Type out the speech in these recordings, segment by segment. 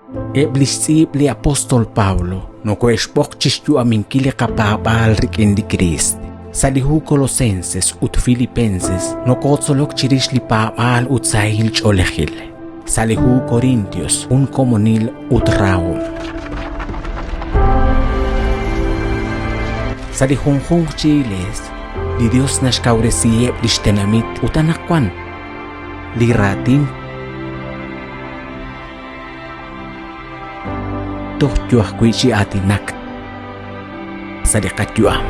Eb' li xtz'iib' li apóstol Pablo nokohe'xb'oq chi xyu'aminkil li qapaab'aal rik'in li Kriist. Sa' li hu Colosenses ut Filipenses nokotzolok chirix li paab'aal ut sahil ch'oolejil. Sa' li hu Corintios jun komonil ut rahom. Sa' li junjunq chi iglees, li Dios naxkawresiheb' lix tenamit ut anaqwan li raatin toj yo ajwi' chi aatinak sa' li qayu'am.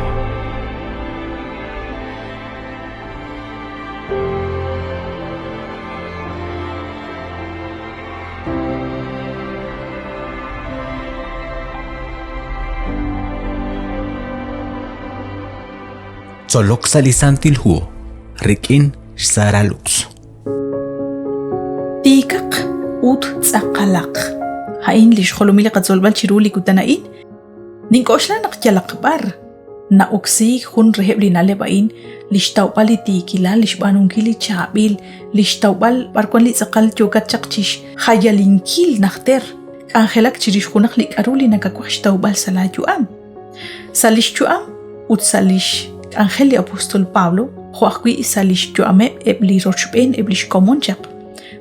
Tzolok sa' li Santil Hu rik'in xSara Lux. Tiikaq ut tz'aqalaq. A'in li xjolomil li qatzolb'al chiru li kutan a'in. Nink'oxla naq yalaq b'ar na'oksiik jun reheb' li na'leb' a'in, li xtawb'al li tiikilal, li xb'aanunkil li chaab'il, li xtawb'al b'ar wan li tz'aqal yookat chaq chixjayalinkil najter, k'anjelak chirix junaq li k'a'ru li nakawaj xtawb'al sa' laa yu'am. Sa' lix yu'am ut sa' lix k'anjel li apóstol Pablo, jo' ajwi' sa' lix yu'ameb' eb' li rochb'een eb' lix komon chaq,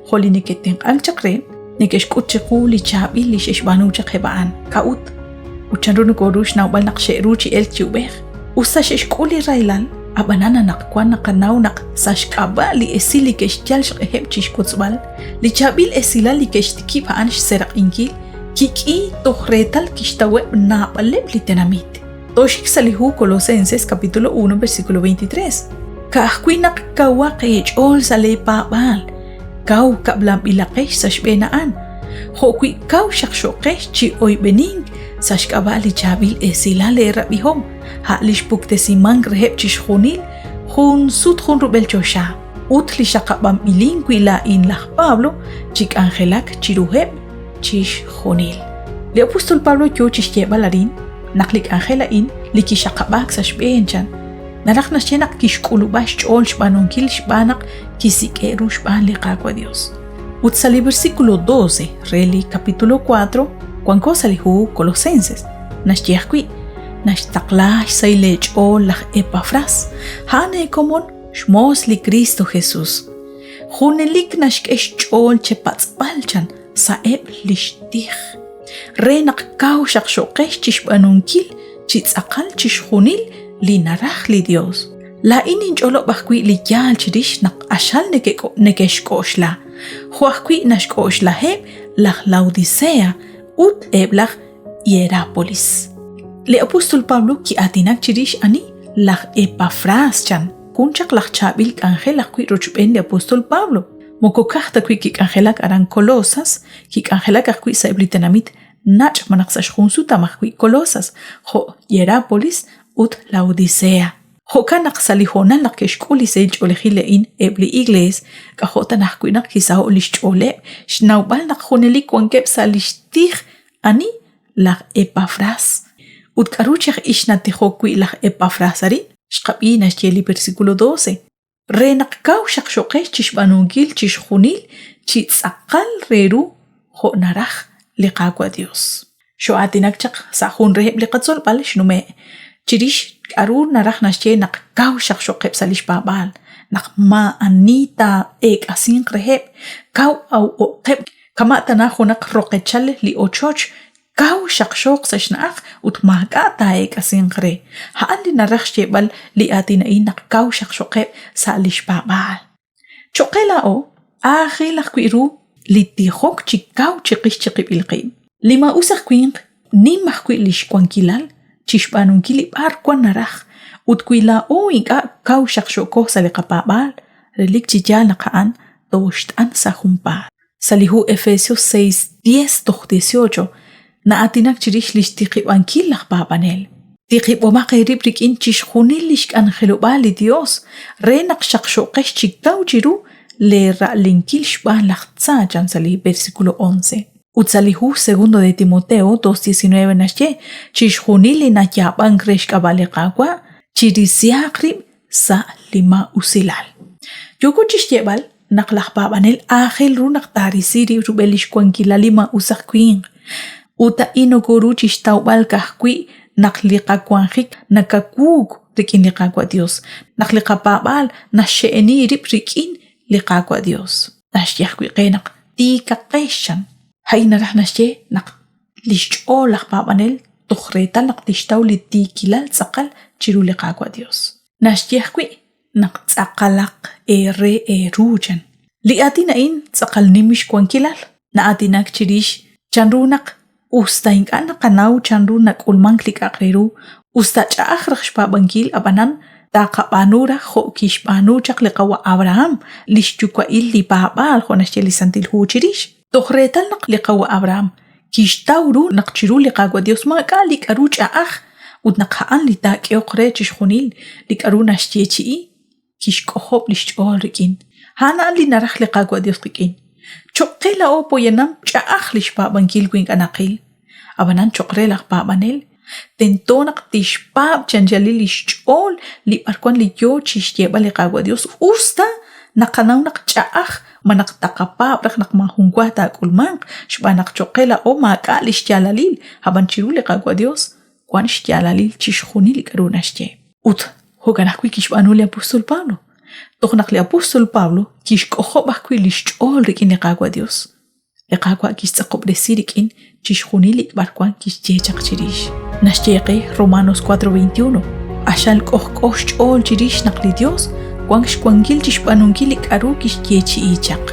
jo' li neke'tenq'ank chaq re, neke'xk'ut chiqu li chaab'il li xe'xb'aanu chaq eb' a'an. K'a'ut? Ut chanru nokoru xnawb'al naq xe'ru chi elk chi ub'ej? Us ta xe'xk'ul li rahilal, ab'anan anaqwan naqanaw naq sa' xk'ab'a' li esil li ke'xyal xq'eheb' chi xwotzb'al, li chaab'il esilal li ke'xtikib' a'an xseeraq'inkil kik'i toj reetal kixtaweb' naab'aleb' li tenamit. Tooxik sa' li hu Colosenses capítulo 1 versículo 23. Ka'ajwi' naq kawaq eech'ool sa' lee paab'aal, kaw kab'lanb'ilaqex sa' xb'een a'an, jo'wi' kaw xaqxoqex chi oyb'enink sa' xk'ab'a' li chaab'il esilal eerab'ihom, a' li xpuktesimank reheb' chixjunil jun sut jun rub'el choxa, ut li xaqab'anb'ilin wi' laa'in laj Pablo chi k'anjelak chiruheb' chixjunil. Li apóstol Pablo yoo chixyeeb'al arin naq li k'anjel a'in li kixaqab'aak sa' xb'een chan, naraj naxye naq kixk'ulub'a xch'ool xb'aanunkil xb'aan naq kisik'e' ru xb'aan li Qaawa' Dios. Ut sa' li versículo 12 re li capítulo 4 wanko sa' li hu Colosenses, naxye ajwi', naxtaqla xsahil eech'ool laj Epafras, a'an eekomon xmoos li Kristo Jesus. Junelik naxk'e xch'ool chepatz'b'al chan sa'eb' li xtij, re naq kaw xaqxoqex chi xb'aanunkil chi tz'aqal chixjunil li naraj li Yos. Laa'in ninch'olob' ajwi' li yaal chirix naq q'axal neke'xk'oxla, jo' ajwi' naxk'oxlaheb' laj Laodicea ut eb' laj Hierápolis. Li apóstol Pablo ki'aatinak chirix ani? Laj Epafras chan, jun chaq laj chaab'il k'anjel ajwi' rochb'een li apóstol Pablo. Moko ka'aj ta wi' kik'anjelak aran Colosas, kik'anjelak ajwi' sa'eb' li tenamit nach' malaj sa' xjunsutam ajwi' Colosas, jo' Hierápolis ut Laodicea. Jo'kan naq sa' li hoonal naq ke'xk'ul li sahil ch'oolejil a'in eb' li iglees, k'ajo' tana ajwi' naq kisaho'k li xch'ooleb' xnawb'al naq junelik wankeb' sa' li xtij ani laj Epafras. Ut k'aru chi aj ix natijok wi' laj Epafras arin? Xqab'i naxye li versículo 12. Re naq kaw xaqxoqex chi xb'aanunkil chixjunil chi tz'aqal re ru jo' naraj li Qaawa' Dios. Xoo'aatinak chaq sa' jun reheb' li qatzolb'al xnume' chirix k'aru naraj naxye naq kaw xaqxoqeb' sa' lix paab'aal, naq maa'ani taa'eek'asinq reheb', kaw aw'o'qeb' kama' tana junaq roqechal li ochoch kaw xaqxooq sa' xna'aj ut maak'a' taa'eek'asinq re. A'an li naraj xyeeb'al li aatin a'in naq kaw xaqxoqeb' sa' lix paab'aal. Choq' qe laa'o, aajel ajwi' ru li tijok chi kaw chiqix chiqib'il qib'. Li maa'us aj winq nim ajwi' lix wankilal chixb'aanunkil li b'ar wan naraj, ut wi laa'o ink'a' kaw xaqxo'ko sa' li qapaab'aal, relik chi yaal naq a'an tooxt'an sa' junpaat. Sa' li hu Efesios 6, 10 toj 18, na'aatinak chirix li xtiqib'ankil laj paab'anel. Tiqib'omaq eerib' rik'in chixjunil li xk'anjelob'aal li Yos re naq xaqxo'qex chi kaw chiru leera'lenkil xb'aan laj tza, chan sa' li versículo 11. Ut sa' li hu Segundo de Timoteo 2.19 naxye, chixjunil li nayaab'ank re xk'ab'a' li Qaawa' chirisihaq rib' sa' li maa'usilal. Yooko chi xyeeb'al. naq laj paab'anel aajel ru naq taarisi rib' rub'el lix wankilal li maa'us aj winq. Ut a'in nokoru chixtawb'al ka'ajwi' naq li qawanjik nakawuuk rik'in li Qaawa' Dios, naq li qapaab'aal naxxe'eni rib' rik'in li Qaawa' Dios. Naxye ajwi' qe naq tiikaqex chan. A'in naraj naxye naq li xch'ool laj paab'anel toj reetal naq tixtaw li tiikilal tz'aqal chiru li Qaawa' Dios. Naxye ajwi' naq tz'aqalaq eere eeru chan. Li aatin a'in tz'aqal nim xwankilal, na'aatinak chirix chanru naq usta ink'a' naqanaw chanru nak'ulmank li k'a'aq re ru, usta ch'a'aj raj xpaab'ankil ab'anan taqab'aanu raj jo' kixb'aanu chaq li qawa' Abraham, li xyuwa'il li paab'aal jo' naxye li Santil Hu chirix. Toj reetal naq li qawa' Abraham kixtaw ru naq chiru li Qaawa' Dios maak'a' li k'aru ch'a'aj ut naq a'an li taak'ehoq re chixjunil li k'aru naxyeechi'i, kixk'ojob' li xch'ool rik'in. A'an a'an li naraj li Qaawa' Dios qik'in. Cho'q qe laa'o poyanam ch'a'aj li xpaab'ankil wi ink'a' naqil. Ab'anan cho'q re laj paab'anel, tento naq tixpaab' chi anchalil li xch'ool li b'arwan li yo chi xyeeb'al li Qaawa' Dios us ta naqanaw naq ch'a'aj malaj taqapaab' raj naq maajunwa taak'ulmanq xb'aan naq cho'q qe laa'o maak'a' li xyaalalil, ab'an chiru li Qaawa' Dios wank xyaalalil chixjunil li k'aru naxye. Ut jo'kan ajwi' kixb'aanu li apóstol Pablo. Toj naq li apóstol Pablo kixk'ojob' ajwi' li xch'ool rik'in li Qaawa' Dios, li Qaawa' kixtz'aqob'resi rik'in chixjunil li b'arwan kixye chaq chirix. Naxye qe Romanos 4:21, q'axal k'ojk'o xch'ool chirix naq li Dios wank xwankil chi xb'aanunkil li k'aru kixyeechi'i chaq.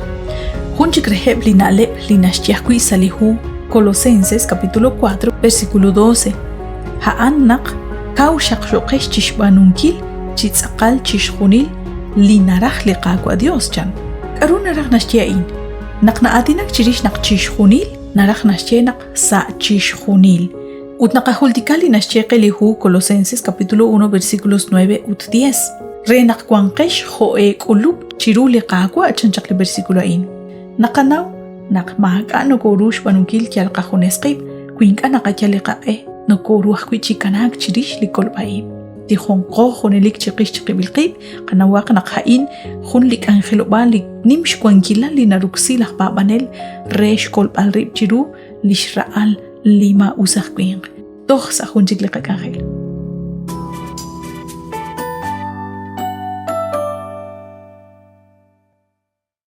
Jun chik reheb' li na'leb' li naxye ajwi' sa' li hu Colosenses capítulo 4 versículo 12, a'an naq kaw xaqxoqex chi xb'aanunkil chi tz'aqal chixjunil li naraj li Qaawa' Dios chan. K'aru naraj naxye a'in? Naq na'aatinak chirix naq chixjunil, naraj naxye naq sa' chixjunil. Ut naqajultika li naxye qe li hu Colosenses capítulo 1 versículos 9 ut 10, re naq wanqex jo' eek'ulub' chiru li Qaawa' chan chaq li versículo a'in. Naqanaw naq maak'a' nokoru xb'aanunkil yal qajunes qib' wi ink'a' naqayal li qaq'e, nokoru ajwi' chi kanaak chirix li kolb'a-ib'. Tijonqo junelik chiqix chiqib'il qib', qanawaq naq a'in jun li k'anjelob'aal li nim xwankilal li naroksi laj paab'anel re xkolb'al rib' chiru li xra'al li maa'us aj winq. Toj sa' jun chik li qak'anjel.